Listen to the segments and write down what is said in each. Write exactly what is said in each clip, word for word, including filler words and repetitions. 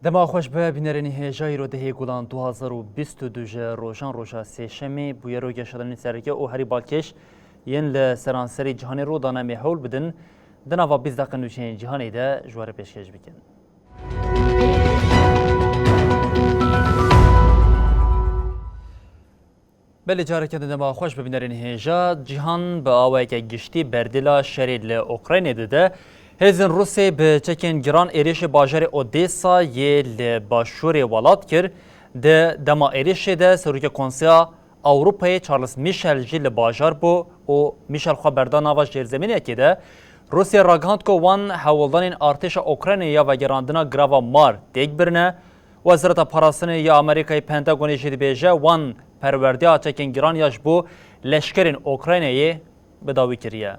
Dema xweş be bînerên hêja, îro dehê Gulan du hazar û bîst û du ji rojan roja sêşemê bûye roja şadanên sereke û herî balkêş yên li seranserî cîhanê ro dane mê hewl bidin di nava bîst deqe nûçeyên cîhanê de ji we re pêşkêş bikin. Belê careke din dema xweş bi bînerên hêja. Cîhan bi awayeke giştî berdêla şerê li Ukraynê dide. Hêzên Rûsê bi çekên giran êrişê bajarê Odessa yê li başûrê welat kir. Di dema êrişê de Serokê Konseya Ewropayê Charles Michel jî li bajar bû û Michel xwe berda nava jêrzemînekê de. Rûsya ragihand ku wan hewldanên artêşa Ukraynayê ya vegerandina girava mar têk birine. Wezareta Parastinê ya Amerîkayê Pentagonê jî dibêje wan perwerdeya çekên giran ya ji bo leşkerên Ukraynayê bi dawî kiriye.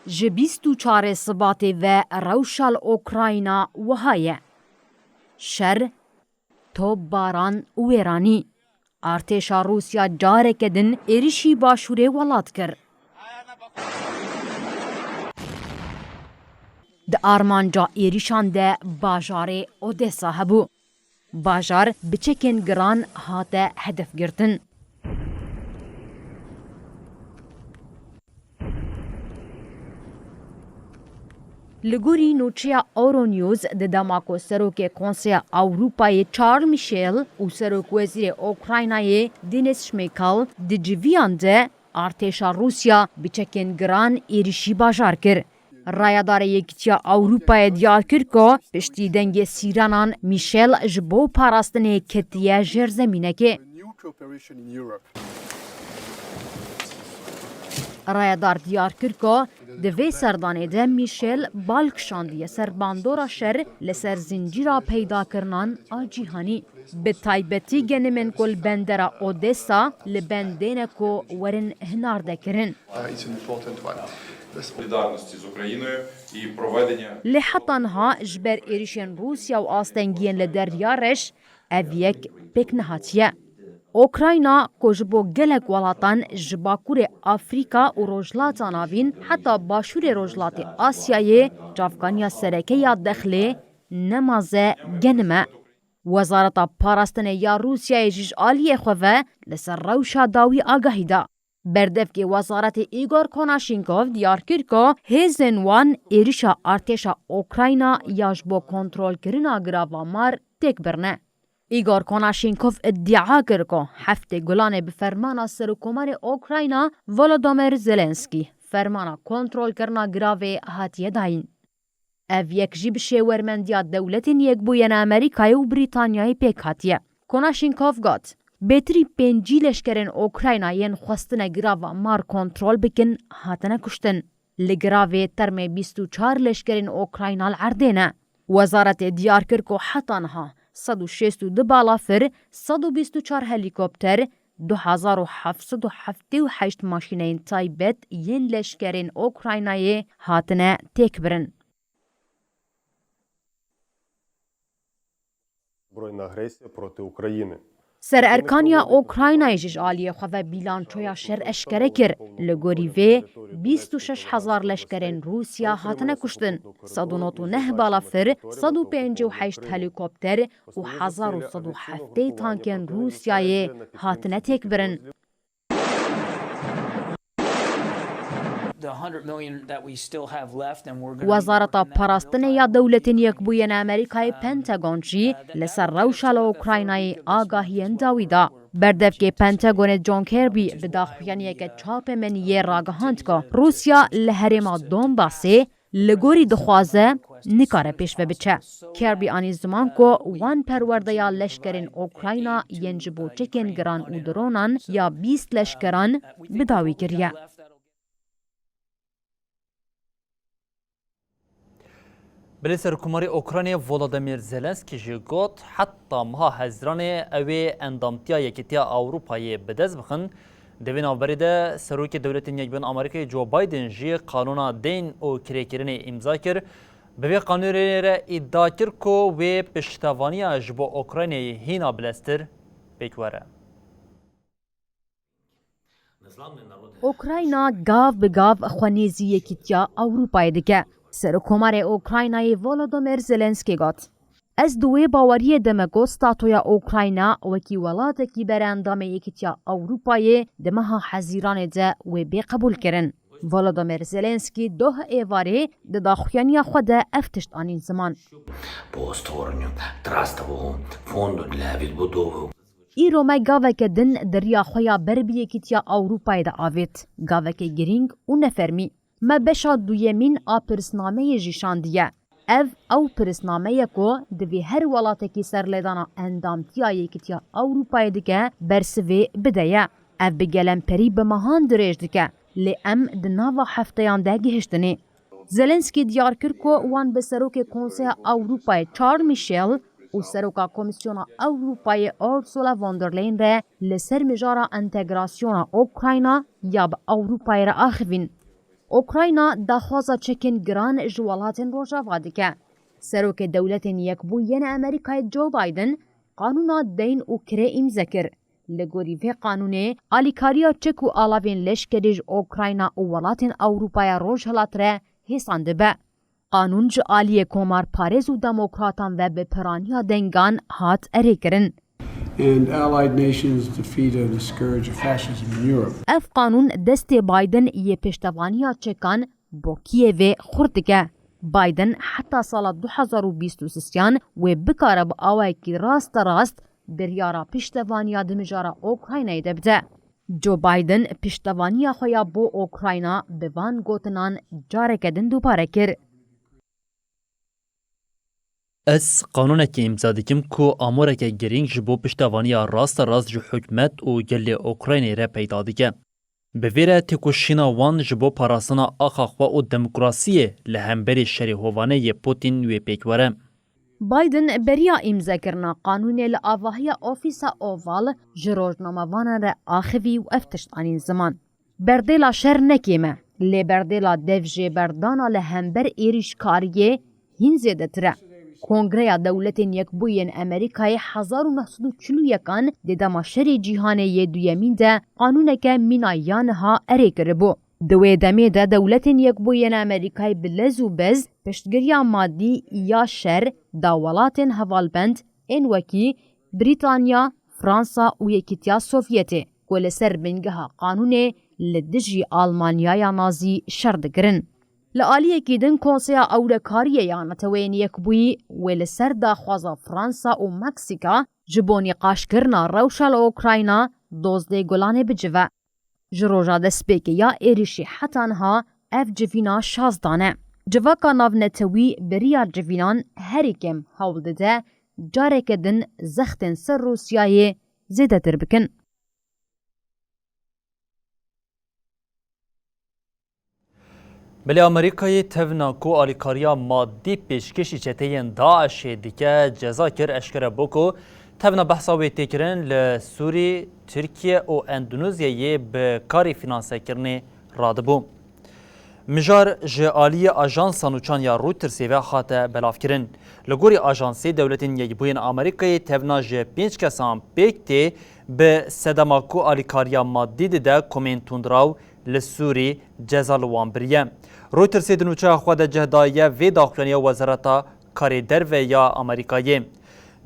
Ji bîst û çarê Sibatê ve rewşa li Ukrayna wiha ye. Şer, topbaran û wêranî. Artêşa Rûsya careke din êrişî başûrê welat kir. Di armanca êrişan de bajarê Odessa hebû. Bajar bi çekên giran hate hedefgirtin. Li gorî nûçeya Euronews, di dema ku Serokê Konseya Ewropayê Charles Michel û Serokwezîrê Ukraynayê Denys Shmyhal di civiyan de, artêşa Rûsya bi çekên giran êrişî bajar kir. Rayedarê Yekîtiya Ewropayê diyar kir ku piştî dengê sîrenan Michel ji bo parastinê ketiye jêrzemînekê. Rayedar diyar kir ku di vê serdanê de Michel bal kişandiye ser bandora şer li ser zincîra peydakirinan a cîhanî. Bi taybetî genimên ku li bendera Odessa li bendê ne ku werin hinardekirin. Solidarності з Україною і проведення Lê heta niha ji ber êrişên Rûsya û astengiyên li Derya Reş ev yek pêk nehatiye. Ukrayna ku ji bo gelek welatan ji Bakurê Afrîka û Rojhilata Navîn heta Başûrê Rojhilatê Asyayê çavkaniya sereke ya dexlê nemaze genim e. Wezareta Parastinê ya Rûsyayê jî ji aliyê xwe ve li ser rewşa dawî agahî da. Berdevkê wezaretê Igor Konashenkov diyar kir ku hêzên wan êrişa artêşa Ukrayna ya ji bo kontrolkirina girava mar têk birine. Igor Konashenkov îdia kir ku heftê Gulanê bi fermana Serokkomarê Ukrayna Volodymyr Zelensky fermana kontrolkirina giravê hatiye dayîn. Ev yek jî bi şêwermendiya Dewletên Yekbûyên Amerîkayê û Brîtanyayê pêk hatiye. Konashenkov got, bêtirî pêncî leşkerên Ukrayna yên xwestine girava mar kontrol bikin, hatine kuştin. Li giravê termê bîst û çar leşkerên Ukrayna li erdê ne. Wezaretê diyar kir ku heta niha sed û şêst û du balafir, sed û bîst û çar helîkopter, du hezar û heft sed û heftê û heşt maşîneyên taybet yên leşkerên Ukraynayê hatine têkbirin. Збройна агресія проти України. Sererkaniya Ukraynayê jî ji aliyê xwe ve bîlançoya şer eşkere kir. Li gorî vê, bîst û şeş hezar leşkerên Rûsya hatine kuştin, sed û nod û neh balafir, sed û pêncî û heşt helîkopter û hezar û sed û heftê tankên Rûsyayê hatine têkbirin. The hundred million that we still have left and we're gonna be Wezareta working on that Parastinê ya Dewletên Yekbûyên Amerîkayê, Pentagon, jî li ser rewşa li Ukraynayê agahiyên dawî da. Berdevkê Pentagonê John Kirby bi daxuyaniyeke çapê min yê ragihand ku Rûsya li herêma Donbasê li gorî dixwaze, nikare pêş ve biçe. Kirby anî ziman ku wan perwerdeya leşkerên Ukrayna yên ji bo çekên giran û dronan ya bîst leşkeran bi dawî kiriye. Belê Serokkomarê Ukraynayê Volodymyr Zelensky jî got, heta meha Hezîranê ew ê endamtiya Yekîtiya Ewropayê bi dest bixin. Di vê navberê de Serokê Dewletên Yekbûyên Amerîkayê Joe Biden jî qanûna deyn û kirêkirinê îmza kir. Bi vê qanûnê re îdia kir ku wê piştevaniya ji bo Ukraynayê hîna bileztir pêk were. Ukrayna gav bi gav xwe nêzî Yekîtiya Ewropayê dike. Serokkomarê Ukraynayê Volodymyr Zelensky got, Ez di wê baweriyê de me ku statuya Ukrayna wekî welatekî berendamê Yekîtiya Ewropayê di meha Hezîranê de wê bê qebûlkirin. Volodymyr Zelensky doh êvarê di daxuyaniya xwe de ev tişt anîn ziman. По створенню трастового фонду для відбудови. Îro me gaveke din di riya xwe ya ber bi Yekîtiya Ewropayê de avêt, gavekê girîng û nefermî. Me beşa duyemîn a pirsnameyê jî şandiye. Ev ew pirsname ye ku divê her welatekî serlêdana endamtiya Yekîtiya Ewropayê dike bersivê bide ye. Ev bi gelemperî bi mehan dirêj dike, lê em di nava hefteyan de gihiştinê. Zelensky diyar kir ku wan bi Serokê Konseya Ewropayê Charles Michel û Seroka Komîsyona Ewropayê Ursula von der Leyen re li ser mijara entegrasyona Ukrayna ya bi Ewropayê re axivîn. Ukrayna daxwaza çekên giran ji welatên Rojava dike. Serokê Dewletên Yekbûyî yên Amerîkayê Joe Biden qanûna deyn û kirê îmze kir. Li gorî vê qanûnê, alîkariya çek û alavên leşkerî ji Ukrayna û welatên Ewropaya Rojhilat re hêsan dibe. Qanûn ji aliyê komarparêz û demokratan ve bi piraniya dengan hat erêkirin. And allied nations defeat the scourge of fascism in Europe. Ev qanûn destê Biden yê pêştevaniya çekan bo Kiyevê xurt dike. Biden heta sala du hezar û bîst û sêyan wê bikare bi awayekî rasterast biryara piştevaniya di mijara Ukraynayê de bide. Joe Biden piştevaniya xwe ya bo Ukrayna bi van gotinan careke din dubare kir. Ez qanûnekê îmza dikim ku amoreke girîng ji bo piştevaniya rasterast ji hikûmet û gelê Ukraynayê re peyda dike. Bi vê re têkoşîna wan ji bo parastina axa xwe û demokrasiyê li hemberî şerê hovane yê Putin wê pêk were. Biden beriya îmzekirina qanûnê li avahiya Ofîsa Oval ji rojnamevanan re axivî û ev tişt anîn ziman. Berdêla şer ne kêm e, lê berdêla dev jêberdana li hember êrîşkariyê hîn zêdetir e. Kongreya Dewletên Yekbûyî yên Amerîkayê hezar û neh sed û çil û yekan di dema Şerê Cîhanê yê Duyemîn de qanûneke mîna ya niha erê kiribû. Di wê demê de Dewletên Yekbûyî yên Amerîkayê bi lez û bez piştgiriya madî ya şer da welatên hevalbend ên wekî Brîtanya, Fransa û Yekîtiya Sovyetê ku li ser bingeha qanûnê li dijî Almanyaya Nazî şer dikirin. Li aliyekî din Konseya Ewlekariyê ya Neteweyên Yekbûyî wê li ser daxwaza Fransa û Meksîka ji bo nîqaşkirina rewşa li Ukrayna dozdeh Gulanê bicive. Ji roja destpêkê ya êrîşê heta niha ev civîna şazdan e. Civaka navnetewî bi riya civînan herî kêm hewl dide careke din zextên ser Rûsyayê zêdetir bikin. Belê Amerîkayê tevna ku alîkariya madî pêşkêşî çeteyên DAIŞê dike ceza kir, eşkere bû ku tevna behsa wê tê kirin li Sûrî, Tirkiye û Endonezyayê bi karê fînansekirinê radibû. Mijar ji aliyê ajansa nûçan ya Reutersê ve hate belavkirin. Li gorî ajansê, Dewletên Yekbûyên Amerîkayê tevna ji pênc kesan pêk tê bi sedema ku alîkariya madî dide komên tundraw li Sûrî ceza li wan biriye. Reutersê di nûçeya xwe de cih daye vê daxuyaniya Wezareta Karê Derve ya Amerîkayê.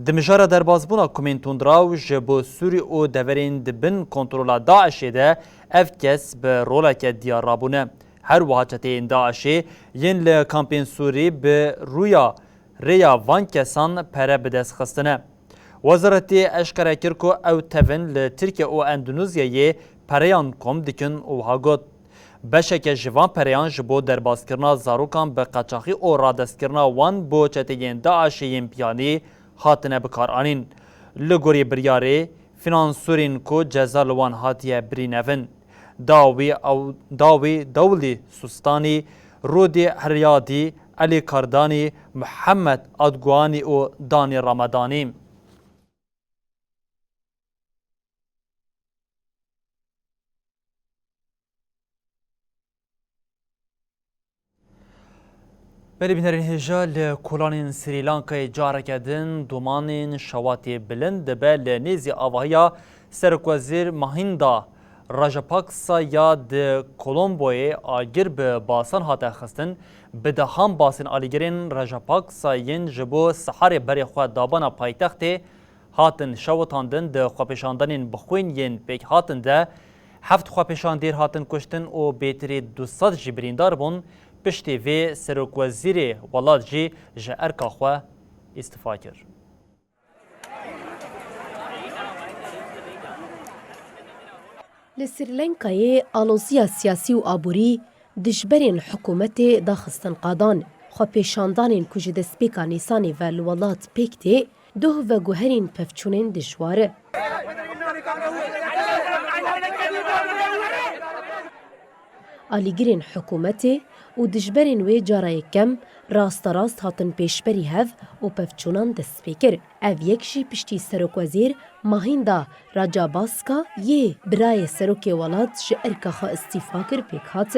Di mijara derbasbûna komên tundraw ji bo Sûrî û deverên di bin kontrola DAIŞê de ev kes bi roleke diyar rabûne. Her wiha çeteyên DAIŞê yên li kampên Sûrî bi rûya rêya van kesan pere bi dest xistine. Wezaretê eşkere kir ku ew tevin li Tirkiye û Endonezyayê pereyan kom dikin û wiha got, Beşeke ji van pereyan ji bo derbaskirina zarokan bi qeçaxî û radestkirina wan bo çeteyên DAIŞê yên biyanî hatine bikaranîn. Li gorî biryarê, fînansorên ku ceza li wan hatiye birînevin, dawî ew, dawî Dawlî Sustanî, Rûdî Heryadî, Elî Kardanî, Mihemed Adguanî û Danî Ramadanî. Belê bînerên hêja, li kolanên Srî Lankayê careke din domanên şewatê bilind dibe li nêzî avahiya Serokwezîr Mahinda Rajapaksa ya di Kolomboyê agir bi basan hate xistin, bi dehan basên alîgirên Rajapaksa yên ji bo siharê berê xwe dabana paytextê hatin şewitandin. Di xwepêşandanên bi xwîn yên pêk hatin de heft xwepêşandêr hatin kuştin û bêtirî du sed jî birîndar bûn. Piştî vê serokwezîrê welat jî ji erka xwe îstifa kir. Li Sri Lankayê aloziya siyasî û aborî dijberên hikûmetê daxistin qadan. Xwepêşandanên ku ji destpêka Nîsanê ve li welat pêk tê, doh veguherên pevçûnên dijwar e. Alîgirên hikûmetê û dijberên wê cara yekem rasterast hatin pêşberî hev û pevçûnan dest pê kir. Ev yek jî piştî serokwezîr Mahinda Rajabaksa yê birayê serokê welat ji erka xwe îstîfa kir pêk hat.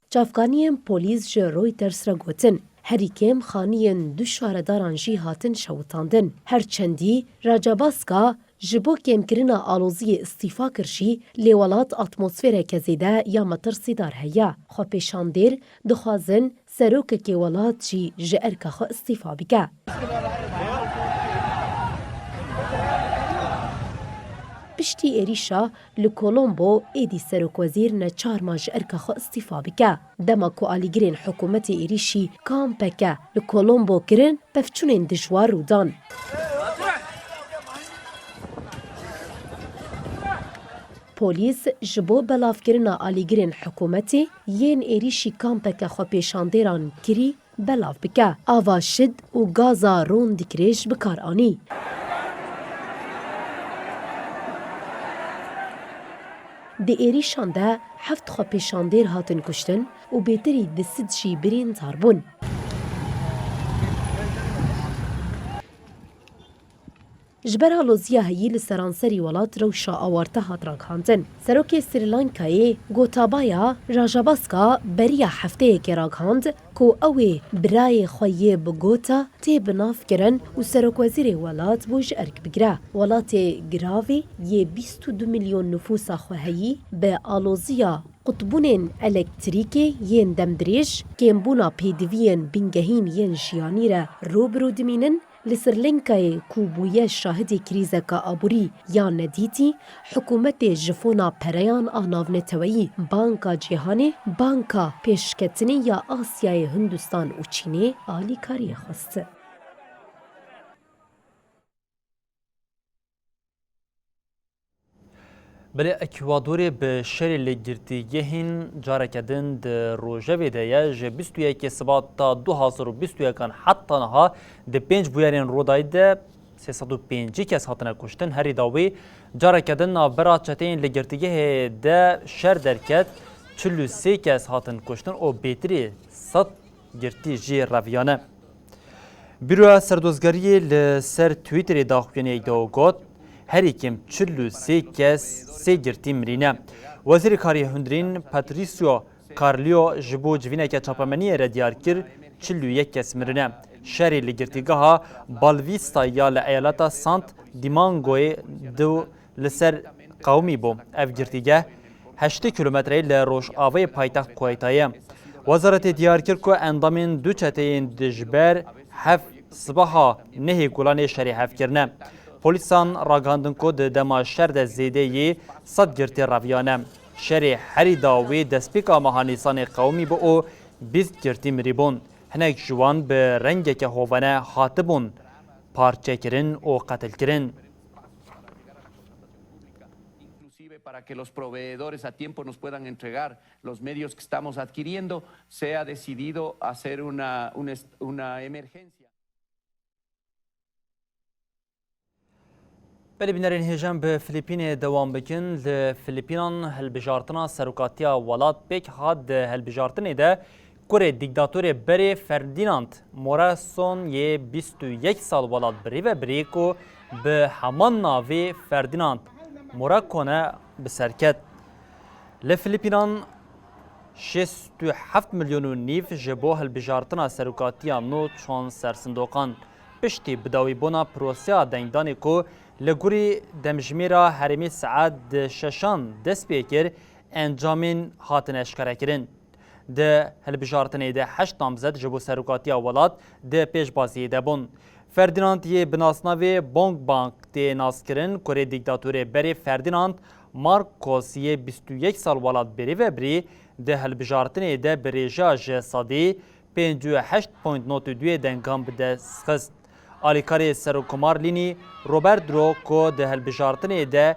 Çavkaniyên polîs ji Reuters re gotin, herî kêm xaniyên du şaredaran jî hatin şewitandin. Her çendî Rajabaksa ji bo kêmkirina aloziyê îstîfa kir jî, lê welat atmosfereke zêde ya metirsîdar heye. Xwepêşandêr dixwazin serokekê welat jî ji erka xwe îstîfa bike. Piştî êrîşa li Kolombo êdî serokwezîr neçar ma ji erka xwe îstîfa bike. Dema ku alîgirên hikûmetê êrîşî kampeke li Kolombo kirin, pevçûnên dijwar rû dan. Polîs ji bo belavkirina alîgirên hikûmetê yên êrîşî kampeke xwepêşandêran kirî belav bike. Ava şid û gaza rondikrêj bi kar anî. Di êrîşan de heft xwepêşandêr hatin kuştin û bêtirî du sed jî birîndar bûn. Ji ber aloziya heyî li seranserî welat rewşa awarte hat ragihandin. Serokê Sri Lankayê Gotabaya Rajabaksa beriya hefteyekê ragihand ku ew ê birayê xwe yê bi gota tê binavkirin û serokwezîrê welat bû ji erk bigire. Welatê giravê yê bîst û du milyon nifûsa xwe heyî bi aloziya qutbûnên elektrîkê yên demdirêj, kêmbûna pêdiviyên bingehîn yên jiyanî re rû bi rû dimînin. Li Sri Lankayê ku bûye şahidê krîzeka aborî ya nedîtî, hikûmetê ji fona pereyan a navneteweyî, Banka Cîhanê, Banka Pêşketinê ya Asyayê, Hindistan û Çînê alîkariyê xwest. Belê Ekwadorê bi şerê li girtîgehên careke din di rojevê de ye. Ji bîst û yekê Sibat ta du hazar û bîst û yekan heta niha di pênc bûyerên Rodayî de sê sed û pêncî kes hatine kuştin. Herî dawî careke din navbera çeteyên li girtîgehê de şer derket, çil û sê kes hatin kuştin û bêtirî sed girtî jî reviyane. Buroya Serdozgeriyê li ser Twitterê daxuyaniyek da û got, herî kêm çil û sê kes sê girtî mirîne. Wezîrê Kariyê Hundirîn Patricio Carlio ji bo civîneke çapemeniyê re diyar kir, çil û yek kes mirine. Şerê li girtîgeha Balvista ya li eyaleta Sant Dimangoyê du li ser qewimî bû. Ev girtîgeh heştê kîlometreyê li rojavayê paytext Quweytayê ye. Wezaretê diyar kir ku endamên du çeteyên dijber hev sibeha nehê Gulanê şerê hev kirine. Polîsan ragihandin ku di dema şer de zêdeyî sed girtî reviyane. Şerê herî dawî destpêka meha Nîsanê qewimî bû û bîst girtî mirîbûn. Hinek ji wan bi rengeke hovane hatibûn parçekirin û qetilkirin. Inclusive para que los proveedores a tiempo nos puedan entregar los medios que estamos adquiriendo, se ha decidido hacer una, una est-, una emergencia. Belê bînerên hêja em bi Filipînê dewam bikin. Li Filipînan hilbijartina serokatiya welat pêk hat. Di hilbijartinê de kurê dîktatorê berê Ferdinand Morason yê bîst û yek sal welat bi rê ve birî ku bi heman navê Ferdinand Moracone bi ser ket. Li Filipînan şêst û heft milyon û nîv ji bo hilbijartina serokatiya nû çûn ser sindoqan. Piştî bidawîbûna proseya dengdanê ku li gorî demjimêra herêmê saet di şeşan dest pê kir, encamên hatine eşkarekirin. Di hilbijartinê de heşt namzet ji bo serokatiya welat di pêşbaziyê de bûn. Ferdinand yê bi nasnavê Bong Bang tê naskirin, kurê dîktatorê berê Ferdinand Marcos yê bîst û yek sal welatbêrî ve birî, di hilbijartinê de bi rêjeya ji sedî pêncî û heşt point nod û duyê dengan bi dest xist. Alîkarê Serokkomar Lînî Robert Dro ku di hilbijartinê de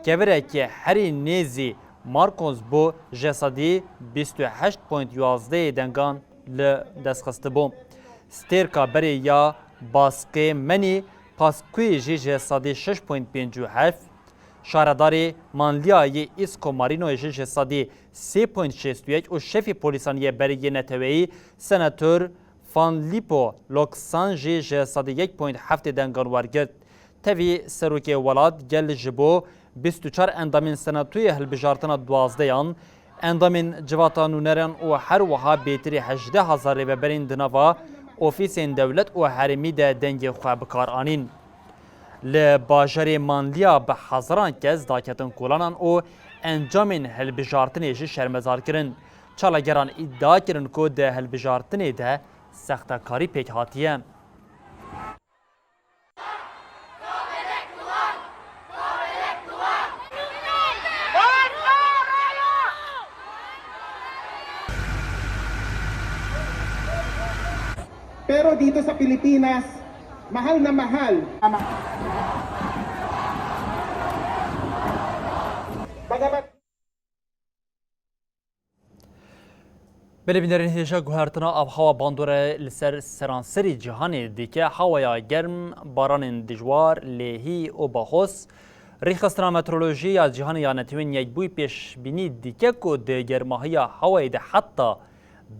kevireke herî nêzî Marcos bû, ji sedî bîst û heşt point duwazdehê dengan li dest xistibû. Stêrka berê ya Baskê Menî Paskuyê jî ji sedî şeş point pêncî û heft, şaredarê Manlîya yê Îsko Marînoyê jî ji sedî sê point şêst û yek û şefê polîsan yê berê yê neteweyî senator Fanlipo Loksan jî ji sedî yek point heftê dengan wergirt. Tevî serokê welat gel ji bo bîst û çar endamên senatoyê hilbijartina duwazdeyan, endamên civata nûneran û her wiha bêtirî hejdeh hezar rêveberên di nava ofîsên dewlet û herêmî de dengê xwe bi kar anîn. Li bajarê Manlîya bi hezaran kes daketin kolanan û encamên hilbijartinê jî şermezar kirin. Çalageran îdia kirin ku di hilbijartinê de sextekarî pêk hatiye. Pero dito sa Pilipinas, mahal na mahal. Bagamat Belê bînerên hêja guhertina avhewa bandore li ser seranserî cîhanê dike. Hewaya germ, baranên dijwar, lêhî û baxoz. Rêxistina Meteorolojiyê ya Cîhanê ya Netewên Yekbûyî pêşbînî dike ku di germahiya hewayê de heta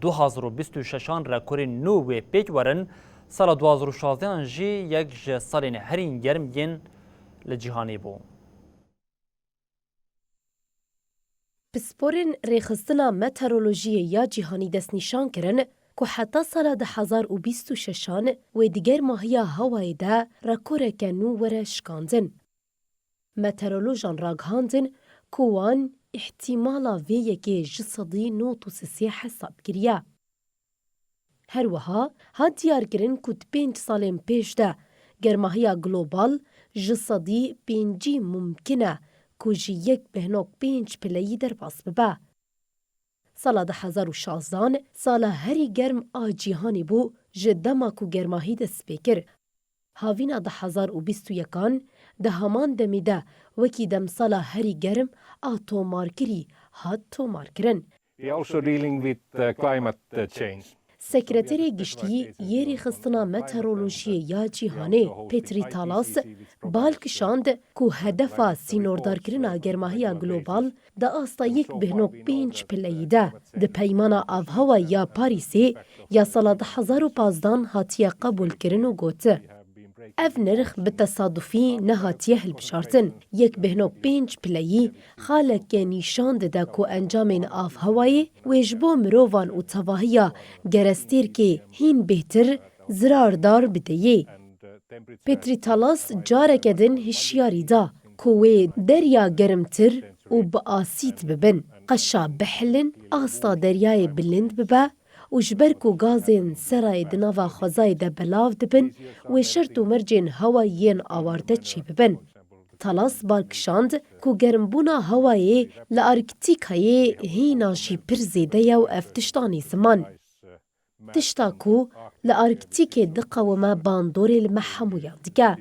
du hazar û bîst û şeşan rekorên nû wê pêk werin. Sala du hazar û şazdehan jî yek ji salên herîn germ yên li cîhanê bû. Pisporên Rêxistina Meteorolojiyê ya Cîhanî destnîşan kirin ku heta sala du hazar û bîst û şeşan wê di germahiya hewayê de rekoreke nû were şikandin. Meteorolojan ragihandin ku wan îhtîmala vê yekê ji sedî nod û sisê hesab kiriye. Her wiha hat diyarkirin ku di pênc salên pêş de germahiya global ji sedî pêncî mumkin e ku ji yek bêhnok pênc pileyî derbas bibe. Sala du hazar û şazdan sala herî germ a cîhanê bû ji dema ku germahî dest pê kir. Havîna du hazar û bîst û yekan di heman demê de wekî demsala herî germ a tomarkirî hat tomarkirin. We are also dealing with, uh, climate, uh, change. Sekreterê Giştî yê Rêxistina Meteorolojiyê ya Cîhanê, Petri Talas, bal kişand ku hedefa sînordarkirina germahiya global di asta yek bêhnok pênc pileyî de di Peymana Avhewa ya Parîsê ya sala du hazar û pazdan hatiye qebûlkirin û got, ev nirx bi tesadufî nehatiye hilbijartin. Yek bêhnok pênc pileyî xaleke nîşan dide ku encamên avhewayê wê ji bo mirovan û tevahiya gerestêrkê hîn bêhtir zirardar bideyê. Petri Talas careke din hişyarî da ku wê derya germtir û bi asîd bibin, qeşa bihilin, asta deryayê bilind bibe û ji ber ku gazên serayê di nava xwezayê de belav dibin, wê şert û mercên hewayî yên awarte çêbibin. Talas bal kişand ku germbûna hewayê li Arktîkayê hîna jî pir zêde ye û ev tişt anî ziman. Tişta ku li Arktîkê diqewime bandorê li me hemûyan dike.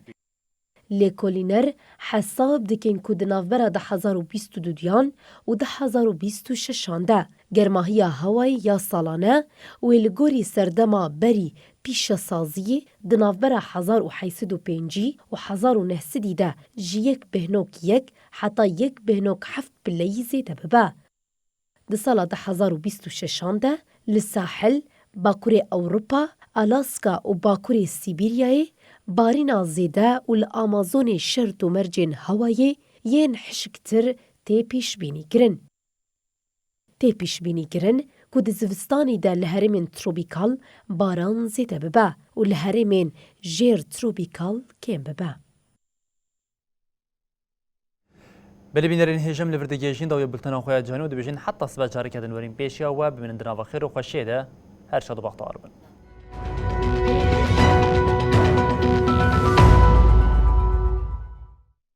Lêkolîner hesab dikin ku di navbera du hazar û bîst û duyan û du hazar û bîst û şeşan de germahiya hewayê ya salane wê li gorî serdema berî pîşesaziyê di navbera hezar û heyt sed û pêncî û hezar û neh sedî de ji yek bêhnok yek heta yek bêhnok heft pileyî zêde bibe. Di sala du hazar û bîst û şeşan de li Sahil, Bakurê Ewropa, Alaska û Bakurê Sîbîryayê barîna zêde û li Amazonê şert û mercên hewayê yên hişktir tê pêşbînîkirin. Tê pêşbînîkirin ku di zivistanî de li herêmên tropîkal baran zêde bibe û li herêmên jêr tropîkal kêm bibe. Belê bînerên hêja, em li vir digihîjin dawiyê bultena xwe ya cîhanî û dibêjin heta sibe careke din werîn pêşiya we, bimînin di nava xêr û xweşiyê de, her şad û bextewar bin.